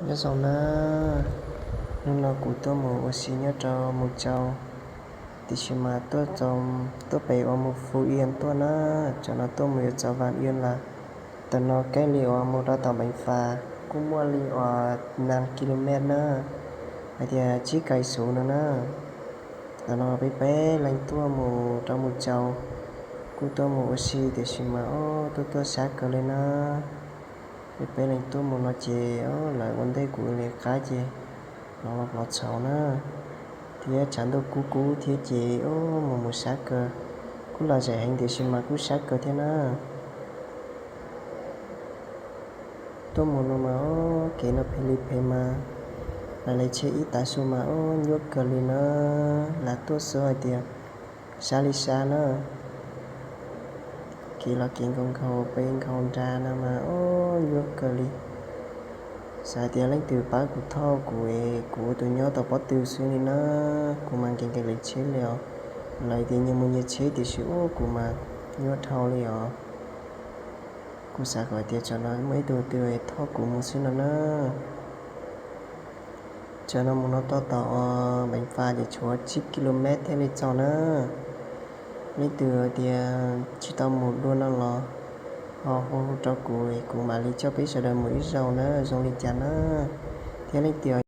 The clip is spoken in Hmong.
Nyob zoo na, hnub no kuv tuaj mus ua si nyob rau Mus Tsaus, tiam sis mas tuaj txog, tuaj pem uas Mus Fu Ias tuaj na, tsam no tuaj mus yuav txog Vas Ias lawm. Tam no kaij li uas mus rau tom Npeev Fas kuj muaj li uas nas kis lus mev na, hais tias tsib kais xuv no na. Tam no peb peb leeg tuaj mus rau Mus Tsaus, kuj tuaj mus ua si tiam sis mas ob tuaj tuaj sab kawg li na. Peb peb leeg tuaj mus no ces lawv ua ntej kuv li qab ces los los txhaum na, thiab tshav ntuj kub kub thiab ces ob mus mus sab kawg, kuj los zem heev tiam sis mas kuj sab kawg thiab na. Tuaj mus no mas ob kev no phem li phem mas, lawv li tsheb ib tav su mas ob nyuaj kawg li na, lam tuaj xub hais tias sab li sab na. Kev los kev nkhaus nkhaus peb nkhaus nra no mas ob nyuaj kawg li. Xav tias leej twg pab kuv thauj kuv es kuv ua tus nyob tau pob tw xwb li na, kuv mas nkees nkees li tsheb li os. Lawv tias nyias mus nyias tsheb tiam sis ub kuv mas nyuaj dhau li os. Kuv xav kom tias tsam no muaj ib tug twg thauj kuv mus xwb no na. Tsam no mus no tau tom Npeev Fas ces tshuav tsib kis lus mev thiaj li txog na. Leej twg tias tsis tau mus dua no los ho hu hu rau kuv, kuv mam li coj peb sawv daws mus ib zaug na, zoo li cas na. Thiab leej twg